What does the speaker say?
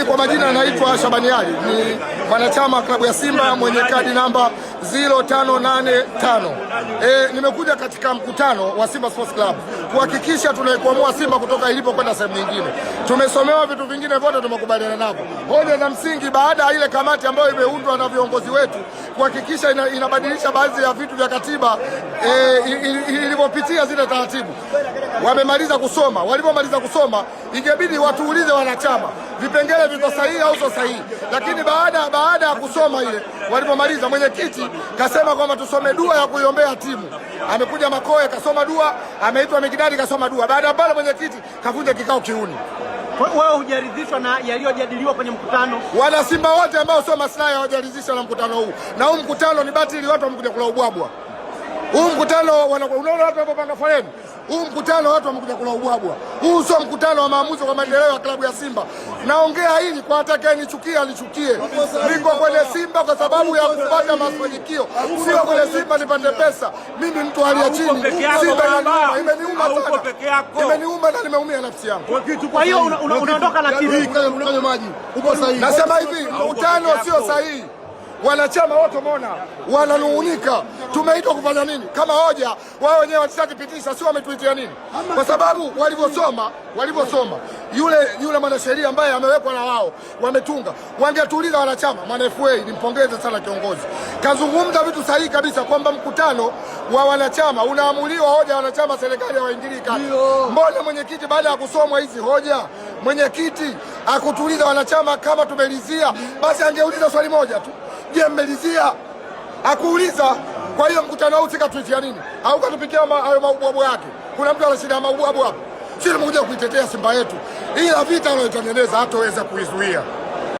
Mimi kwa majina naitwa Shabani Ali, ni mwanachama klabu ya Simba mwenye kadi namba 0585. Nimekuja katika mkutano wa Simba Sports Club kuhakikisha tunaikwamua Simba kutoka ilipo kwenda sehemu nyingine. Tumesomewa vitu vingine vyote, tumekubaliana navyo. Hoja za msingi baada ya ile kamati ambayo imeundwa na viongozi wetu kuhakikisha inabadilisha baadhi ya vitu vya katiba ilivyopitia zile taratibu, wamemaliza kusoma. Walipomaliza kusoma, ingebidi watuulize wanachama vipengele viko sahihi au sio sahihi, lakini baada ya kusoma ile, walipomaliza, mwenyekiti kasema kwamba tusome dua ya kuiombea timu. Amekuja Makoe kasoma dua, ameitwa Mikidadi kasoma dua. Baada ya pale, mwenyekiti kavunja kikao kiuni. Wewe hujaridhishwa na yaliyojadiliwa kwenye mkutano? Wana Simba wote ambao sio maslahi hawajaridhishwa na mkutano huu, na huu mkutano ni batili, watu wamekuja kula ubwabwa. Huu mkutano unaona watu wanapanga foleni. Huu mkutano watu wamekuja kula ubwabwa. Huu sio mkutano wa maamuzi kwa maendeleo ya klabu ya Simba. Naongea hili kwa atakayenichukia alichukie. Niko kwenye Simba kwa sababu ya kupata mafanikio, sio kwenye Simba nipate pesa. Mimi mtu hali ya chini. Simba inaniuma, imeniuma sana, imeniuma na nimeumia nafsi yangu. Kwa hiyo unaondoka na kitu. Nasema hivi, mkutano sio sahihi. Wanachama wote umeona wananung'unika, tumeitwa kufanya nini? Kama hoja wao wenyewe walishakipitisha, sio wametuitia nini? Kwa sababu walivyosoma yule mwanasheria ambaye amewekwa na wao wametunga, wangetuuliza wanachama. Mwana FA, nimpongeze sana kiongozi, kazungumza vitu sahihi kabisa kwamba mkutano wa wanachama unaamuliwa hoja ya wanachama, serikali hawaingilii kati. Mbona mwenyekiti baada ya kusomwa hizi hoja, mwenyekiti akutuliza wanachama kama tumelizia? Basi angeuliza swali moja tu, je, mmelizia? Akuuliza. Kwa hiyo mkutano huu sikatuitia nini? Au katupikia hayo maubwabu yake? Kuna mtu ana shida ya maubwabu hapo? Sisi tumekuja kuitetea Simba yetu, ila vita anayoitengeneza hatoweza kuizuia.